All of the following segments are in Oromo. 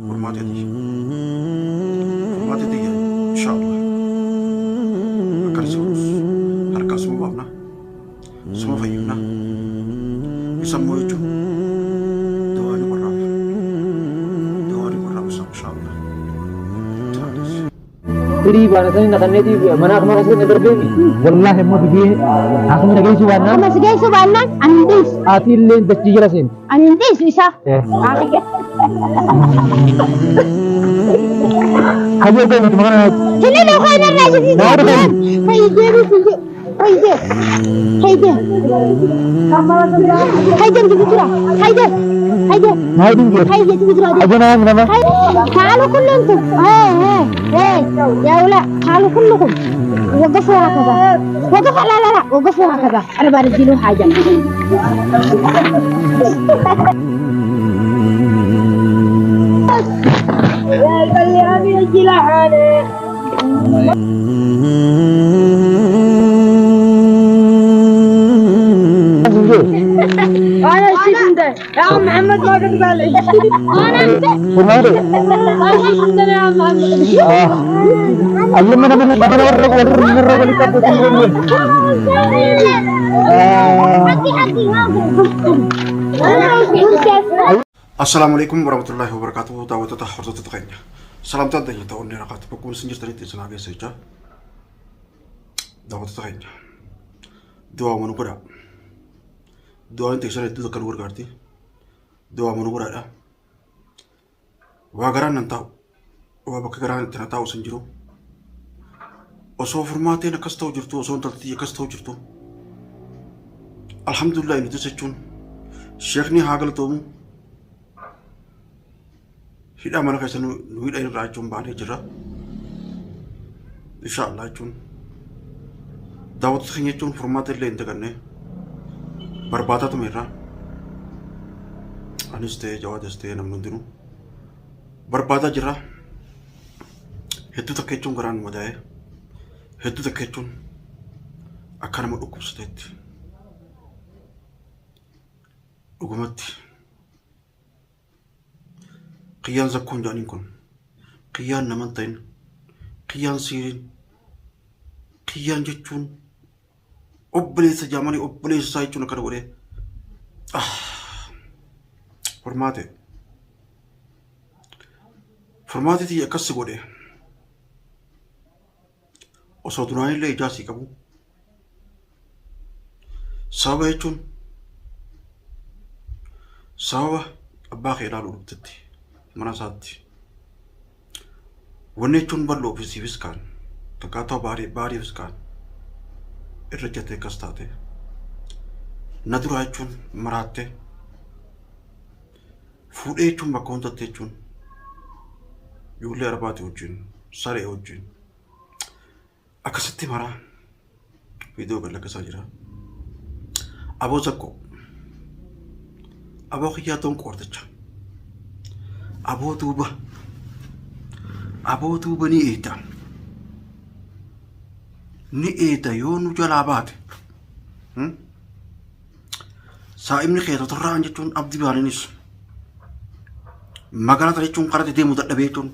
Furmaatee tiyya. Furmaatee tiyya inshaallah. Akkana si godhus harkaa suma baafna. Suma fayyifna. Isa immoo jechuun dawaa ni qorraaf. Dawaa ni qorraaf isa inshaallah. Taanis. Firii baanatanii naqanneeti manaa kuma keessa na darbeemi. Wallaahi amma fidee akkuma na geessu baannaan. Akkuma si geessu baannaan ani hin dhiisu. Ati illee dachii jala seenti. Ani hin dhiisu isaa. Hayyoo ga'e miti maqaan Inni loo kan irraa isin Naa dhufe. Fayyidee fayyidee fayyidee fayyidee jira fayyidee fayyidee Naa dhingee. fayyidee jira. Ajana nama. تعالوا كل انتم ايه ايه ايه يا ولاء تعالوا كلكم وقفوا هكذا وقفوا لا لا لا وقفوا هكذا انا بردي له حاجه. انا الشيش ده يا عم محمد ما قد بالي. انا انت Furmaate. انا الشيش ده يا عم محمد. Allumma nama nama warra warra warra walitti qabatu. حقي حقي. Assalaamu alaikum warahmatullahi wabarakatuh. Daawwattoota hordoftoota keenya. Salaamtaan teenya ta'uun ni raqaatu. Bakkuma isin jirtanitti isin haa geessu jecha. Daawwattoota keenya. Du'aa nu godhaa. Du'aan teessan hedduu takka nu gargaarti. Du'aa nu godhaadha. Waa garaan nan taa'u. Waa bakka garaan itti na taa'u sin jiru. Osoo furmaateen akkas ta'u jirtu, osoo intalti akkas ta'u jirtu. Alhamdulillah nuti jechuun sheekni haa galatoomu. Hidhaa mana keessa nu hidha irraa jechuun baanee jirra. Inshaallah jechuun daawwattoota keenya jechuun furmaata illee hin daganne barbaadaa tume irraa. Anis ta'ee Jawaadas ta'ee namni hundinuu barbaadaa jirra. Hedduu takka jechuun garaan nu madaa'e. Hedduu takka jechuun akka nama dhukkubsateetti. Dhugumatti kiyyaan zakkoon jedhaniin kun kiyyaan nama hin ta'in, kiyyaan siiriin, kiyyaan jechuun obboleessa jaamanii obboleessa isaa jechuun akkana godhee. Furmaate, furmaate tiyya akkas si godhe osoo duraanillee ijaa sii qabu sababa jechuun sababa abbaa kee ilaaluu dhuftetti mana isaatti wanni jechuun bal'oo fi siifis kaan takkaa ta'u baariifis kaan irra jettee akkas taate na duraa jechuun maraatte fuudhee jechuun bakka hundatti jechuun ijoollee arbaati wajjin saree wajjin akkasitti maraa viidiyoo gad lakkisaa jira. Aboo Zakkoo. Aboo kiyyaa toon qoorticha. Aboo duuba. Aboo duuba ni eeda. Ni eeda yoo nu jalaa baate. Saa'imni kee totorraan jechuun abdii baaninis. Magaalaa tana jechuun karatti deemuu dadhabee jechuun.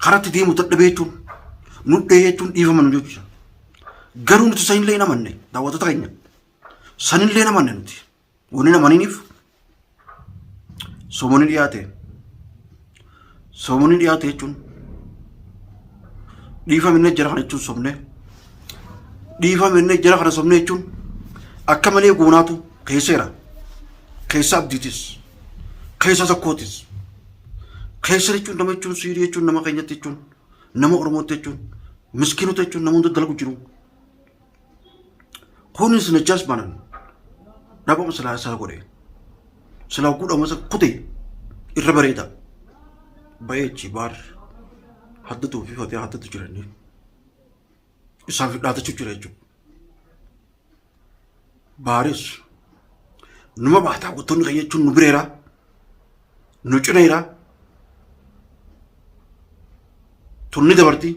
Karatti deemuu dadhabee jechuun. Nudhee jechuun dhiifama nu jechuudha. Garuu nuti sanillee hin amanne daawwattoota keenya. Sanillee hin amanne nuti. Wanni hin amaniniif soomonni dhiyaate. Soomonni dhiyaate jechuun dhiifama inni jara kana jechuun sobne. Dhiifama inni jara kana sobne jechuun akka malee goonaatu keesseera. Keessa abdiitis. Keessa sakkootis. Keessa jechuun nama jechuun siirii jechuun nama keenyatti jechuun nama Oromootti jechuun miskiinota jechuun nama hunda dalagu jiru. Kunis najaas banan dhabama silaa isaa godhe. Silaa gudhama isa kute irra bareeda. Bayeechi baar haddatuu fi fatee haddatu jiranii. Isaan fidhaatachuu jira jechuudha. Baaris numa baataa gottonni keenya jechuun nu bireera. Nu cineera. Tunni dabarti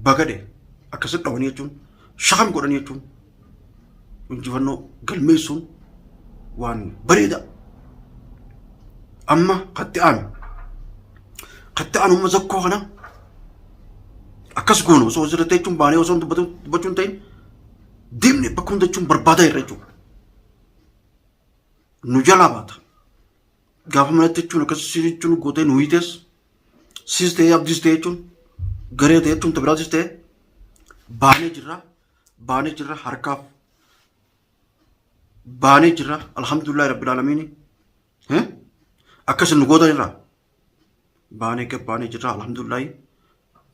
bagade akkasitti dhawanii jechuun shakam godhanii jechuun injifannoo galmeessuun waan bareeda. Amma katti aanu Katti aanumma zakkoo kana akkas goonu osoo asirratti jechuun baanee osoo dubbachuu hin ta'in deemne bakka hunda jechuun barbaadaa irra jechuudha. Nu jalaa baata. Gaafa manatti jechuun akkas jechuun gootee nu hiitees siis ta'ee abdiis ta'ee jechuun garee ta'ee jechuun tabiraatis ta'ee baanee jirra baanee jirra harkaaf baanee jirra alhamdulillahi rabbil aalamiini. Akkas nu gootan irraa baanee gad baanee jirra alhamdulillahi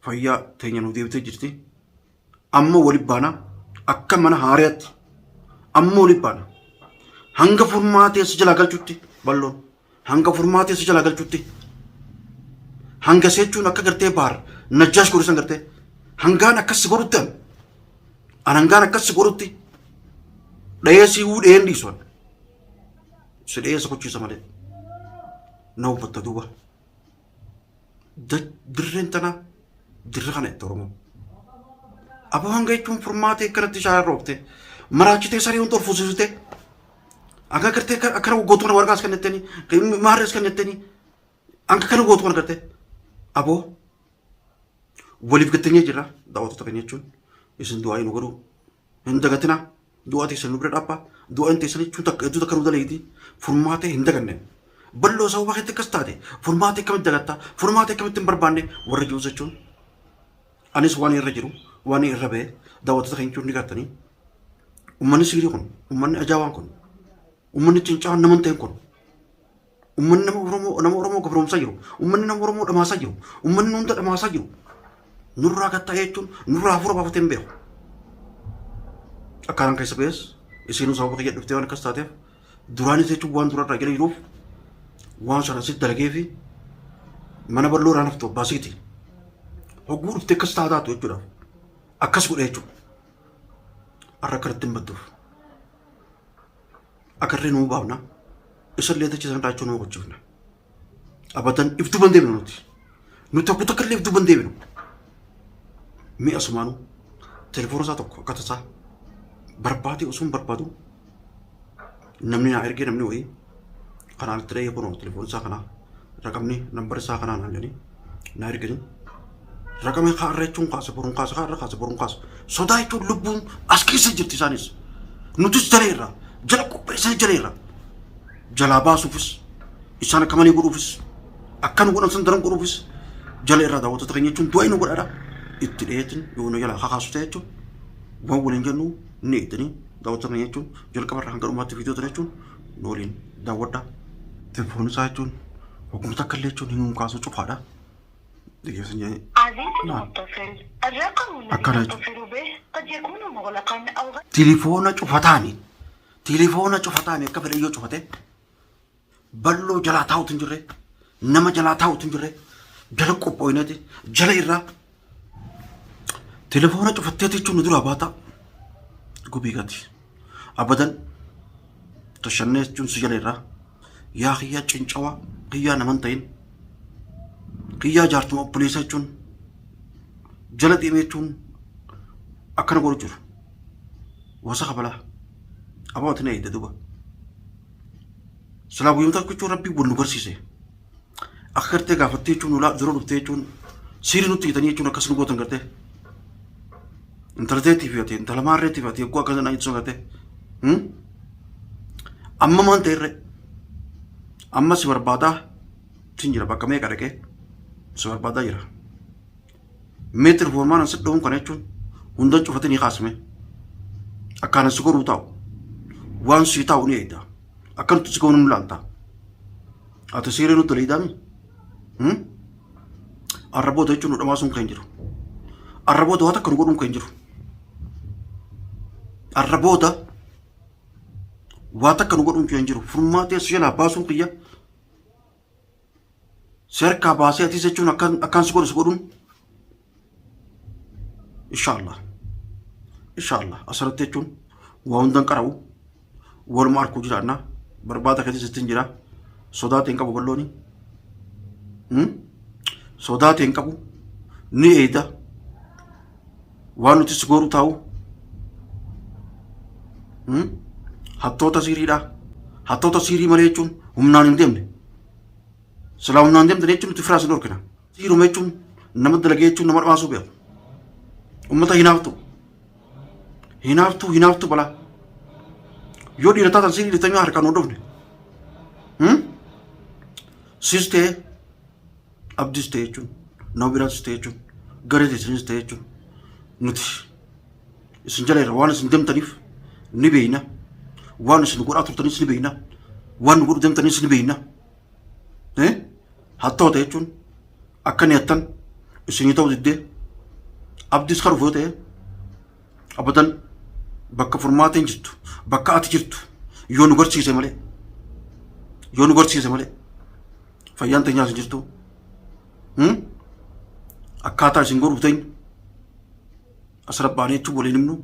fayyaa teenya nu deebitee jirti. Amma wali baana akka mana haariyaatti amma wali baana hanga furmaatee si jalaa galchutti balloon hanga furmaatee si jalaa galchutti hanga seechuun akka gartee baar najjaash godhu san gartee hangaan akkas si godhutti an hangaan akkas si godhutti dhahee si wuu dhaheen dhiisu an. Si dheessa kochiisa malee. Na hubatta duuba. Dirreen tana dirra kana itti Oromoo. Aboo hanga jechuun furmaatee akkanatti shaara roobte. Maraachitee saree hunda ol fuusisite. Akka gartee akkana gootu kana warqaas kan jettanii maarrees kan jettanii hanga kana gootu kana gartee. Aboo waliif gattanyee jirra daawwattoota keenya jechuun isin du'aa nu godhuu Hin dagatinaa. Du'a teessan nu bira dhaabbaa. Du'aan teessan jechuun takka hedduu takka nu daleeyti. Furmaatee hin daganne. Bal'oo sababa keetti akkas taate. Furmaatee akkamitti dagatta? Furmaatee akkamitti hin barbaanne? Warra jiru jechuun. Anis waan irra jiru, waan irra ba'e daawwattoota keenya jechuun ni gartanii. Uummanni siirii kun, uummanni ajaa'ibaan kun, uummanni cincaan nama hin ta'in kun, uummanni nama Oromoo nama Oromoo gabroomsaa jiru, uummanni nama Oromoo dhamaasaa jiru, uummanni hunda dhamaasaa jiru. Nurraa gatta'ee jechuun nurraa hafuura baafatee hin beeku. Akkaan keessa ba'es isiinuu sababa kiyya dhuftee waan akkas taateef duraanis jechuun waan durarraa jala jiruuf waan sana asitti dalagee fi mana bal'oo irraa naftu abbaasiiti. Hogguu dhuftee akkas taataatu jechuudhaaf akkas godhe jechuudha. Har'a akkanatti hin badduuf. Akarree nuu baafna. Isallee dachee sana raachuu nama gochifna. Abadan if duuban deebinu nuti. Nuti tokko takka illee if duuban deebinu. Mi'a sumaanuu telefoona isaa tokko akka tasaa barbaadee osoo hin barbaadu namni naa ergee namni wayii kanaan itti dhahee kunoo telefoona isaa kanaa raqamni nambara isaa kanaa naan jedhanii naa erganii raqamee kaarra jechuun kaasa boruun kaasa kaarra kaasa boruun kaasa sodaa jechuun lubbuun as keessa jirti isaanis nutis jala irraa jala qopheessanii jala irraa jalaa baasuufis isaan akka malee godhuufis akka nu godhan san daran godhuufis jala irraa daawwattoota keenya jechuun du'a nu godhaadha itti dhiyeetin yoo nu jalaa kakaasu ta'e jechuun waan waliin jennu ni eegdanii daawwattoota keenya jechuun jalqaba irraa hanga dhumaatti viidiyoo tana jechuun nu waliin daawwadha. Telefoon isaa jechuun hogguma takka illee jechuun hin kaasu cufaadha. Dhageessan jedhanii. عزيزي نعم. المتصل الرقم الذي أكلت. تتصل به قد يكون مغلقا أو غير Tilifoona cufataani. Tilifoona cufataani akka fedhe yoo cufate balloo jalaa taa'utu hin jirre nama jalaa taa'utu hin jirre jala qophooyneeti jala irraa telefoona cufatteeti jechuun nu duraa baata gubii gati abadan tashannee jechuun si jala irraa yaa kiyyaa cincawaa kiyyaa naman ta'in kiyyaa jaartuma obboleessa jechuun jala deemee jechuun akkana godhu jiru wasa kabalaa abaa wati na eegde duba Silaa guyyuma tokko jechuun rabbii wal nu garsiise. Akka gartee gaafattee jechuun ulaa dura dhuftee jechuun siiri nutti hiitanii jechuun akkas nu gootan gartee. Intala teetii fi ati intala maarreetii fi ati egguu akkas na ibsu gartee. Amma maan ta'erre amma si barbaadaa sin jira bakka meeqa dhaqee si barbaadaa jira. Meetir foormaan asi dha'uun kana jechuun hundan cufatee ni kaasme. Akkaan si godhuu taa'u. Waan sii taa'u ni eegda. Akka nuti si goonu nu laalta. Ati seeree nutti daleeydaami. Arraboota jechuun nu dhamaasuun kan hin jiru. Arraboota waan takka nu godhuun kan hin jiru. Arraboota waa takka nu godhuun kan hin jiru. Furmaatee si jalaa baasuun kiyya. Si harkaa baasee atis jechuun akkan akkaan si godhu si godhuun inshaallah inshaallah asirratti jechuun waa hundan qara'u waluma arkuu jiraanna barbaada keessa sittin jira sodaatee hin qabu ballooni sodaatee hin qabu ni eeyda waan nuti si godhu taa'u hattoota siiriidha hattoota siirii malee jechuun humnaan hin deemne silaa humnaan deemtan jechuun nuti firaa sin dhorkina. Siiruma jechuun nama dalagee jechuun nama dhamaasuu beeku. Uummata hinaaftu. Hinaaftuu hinaaftuu balaa. Yoo dhiira taatan si dhiirtanii harkaan hin dhufne. Sis ta'e abdis ta'e jechuun nama biraas ta'e jechuun garee teessanis ta'e jechuun nuti isin jala irra waan isin deemtaniif ni beeyna. Waan isin godhaa turtanis ni beeyna. Waan nu godhu deemtanis ni beeyna. Hattoota jechuun akka ni hattan isinii ta'uu diddee abdiis kan dhufu yoo ta'e abadan bakka furmaateen jirtu bakka ati jirtu yoo nu garsiise malee yoo nu garsiise malee fayyaan teenyaas hin jirtu. Akkaataa isin godhuuf teenya as rabbaanee jechuun waliin himnu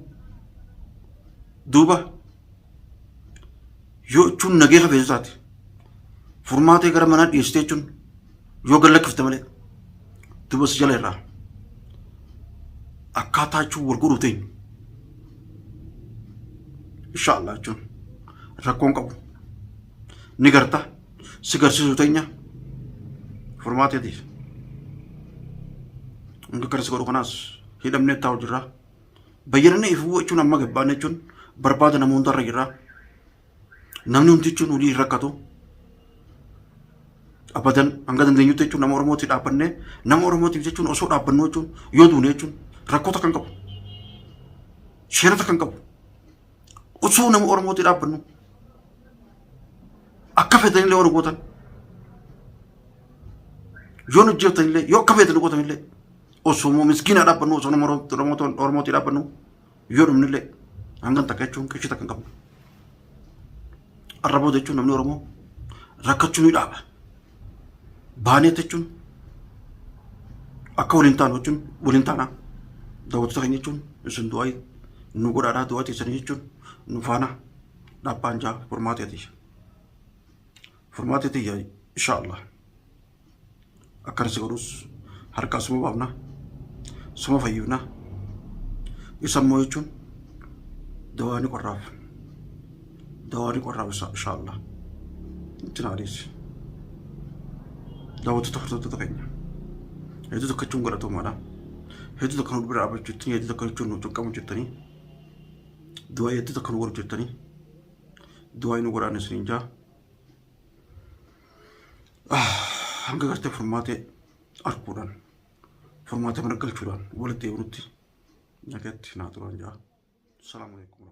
duuba yoo jechuun nagee hafeessu taate furmaatee gara manaa dhiyeessite jechuun yoo gad lakkifte malee duuba si jala irraa akkaataa jechuun wal godhuu teenya insha Allah jechuun rakkoon qabu ni garta si garsiisuu teenya furmaateetiif hanga kana si godhu kanaas hidhamnee taa'u jirra. Bayyananne ifuu jechuun amma gabbaanne jechuun barbaada nama hundarra jirra. Namni hundi jechuun hojii hin rakkatu. Abadan hanga dandeenyutti jechuun nama Oromootiif dhaabbannee nama Oromootiif jechuun osoo dhaabbannu jechuun yoo duune jechuun rakkoota kan qabu. Seerota kan qabu. Osoo nama Oromootiif dhaabbannu akka feetanillee waan gootan yoo nu jeeftanillee yoo akka feetan gootanillee osoo immoo miskiinaa dhaabbannu osoo nama Oromootii dhaabbannu yoo dhumnillee hangan takka jechuun qishii takka hin qabnu. Arraboo jechuun namni Oromoo rakkachuu ni dhaaba. Baanee jechuun akka waliin taanu jechuun waliin taanaa. Daawwattoota keenya jechuun isin du'aa nu godhaadhaa du'aa teessanii jechuun nu faana dhaabbaan jaa furmaateeti. Furmaateeti insha Allah. Akkana si godhus harkaa suma baafna suma fayyifna isa immoo jechuun dawaa ni qorraaf dawaa ni qorraaf isa inshaallah itti naa dhiisi daawwattoota hordoftoota keenya hedduu tokko jechuun galatoomaadha hedduu tokko nu bira dhaabbachuu jettanii hedduu tokko jechuun nu cuqqamu jettanii du'aa hedduu tokko nu godhu jettanii du'aa nu godhaan isiniin jaa. Hanga gartee furmaatee arguudhaan furmaatee mana galchuudhaan walitti deebinutti nagaatti naa turan jaa. Salaamu alaikum.